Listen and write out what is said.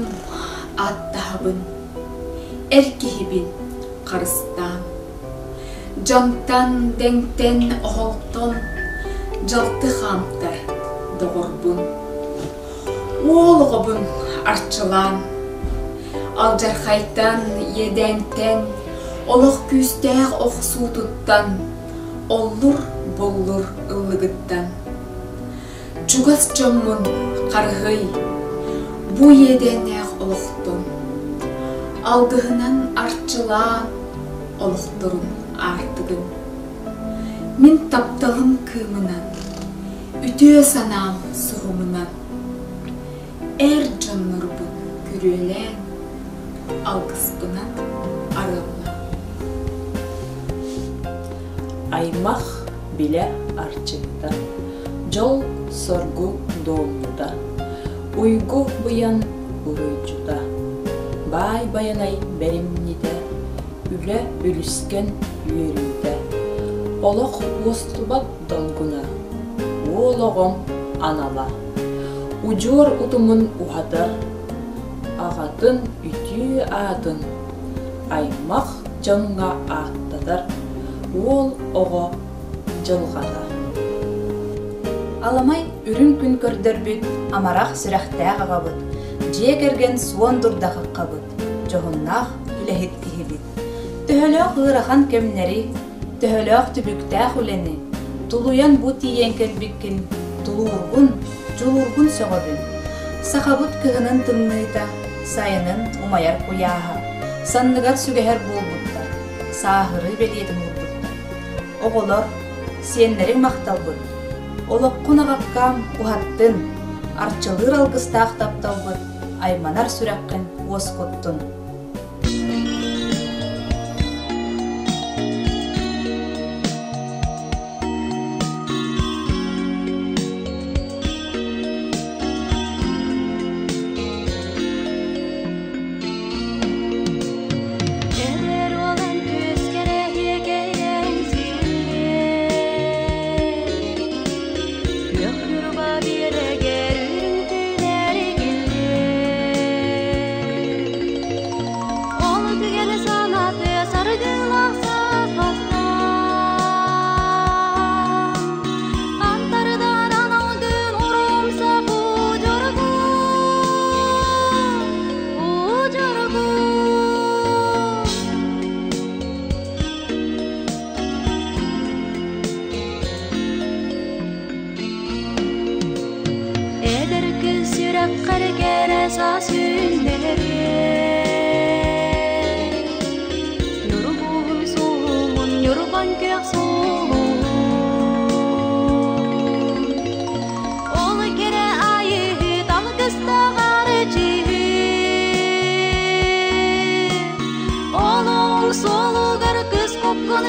Аҕабын ааттаһабын, эр киһибин харыстаан. Дьонтон, дэҥтэн, оһолтон дьалты хаамтар доҕорбун. Уол оҕобун арчылаан, алдьархайтан, иэдээнтэн, олох күүстээх охсуутуттан, оллур-боллур ыллыгыттан. Чугас дьоммун харыһый, бу иэдээннээх олохтон, алгыһынан арчылаан олохторун аартыгын. Мин тапталым кыымынан, үтүө санаам суһумунан эр дьоннорбун күрүөлээн, алгыспынан арыаллаан. Аймах билэ арчыта, дьол-соргу дуомнута, уйгу быйан уруйдьута, баай байанай бэримньитэ, үлэ үлүскэн үөрүүтэ, олох уостубат долгуна, уол оҕом анала, удьуор утумун уһатар, аҕатын үтүө аатын аймах дьоҥҥо ааттатар уол оҕо дьылҕата. Аламай үрүҥ күн көрдөрбүт амарах сүрэхтээх аҕабыт, дьиэ кэргэн суон дурдахаххабыт, дьоһуннаах үлэһит киһибит. Төһөлөөх ыарахан кэмнэри, төһөлөөх түбүктээх үлэни тулуйан бу тиийэн кэлбиккин тулуургун, дьулуургун сөҕөбүн. Сахабыт кыһынын тымныыта, сайынын умайар куйааһа, санныгар сүгэһэр буолбуттар, сааһырыы бэлиэтин уурбуттар. Оҕолор, сиэннэриҥ махталбыт, олоххун аҕаккаам уһаттын, арчылыыр алгыстаах тапталбыт айманар сүрэххин уоскуттун. Эдэр уолан түөскэрэ кэйэн силлиэ Күөх ньурба биэрэгэр үрүҥ түүнэр иһиллиэ Ол түгэни санатыа саргылаах саспастан Антардар анал күн урумса удьургу Удьургу Эдэр кыыс сүрэххэр кэрэ саас үүннэриэ Ньургуһун суолун ньурбан күөх суолун Ол кэрэ айыһыт алгыстаах арчыһы Олоҕуҥ суолугар кыс куккун.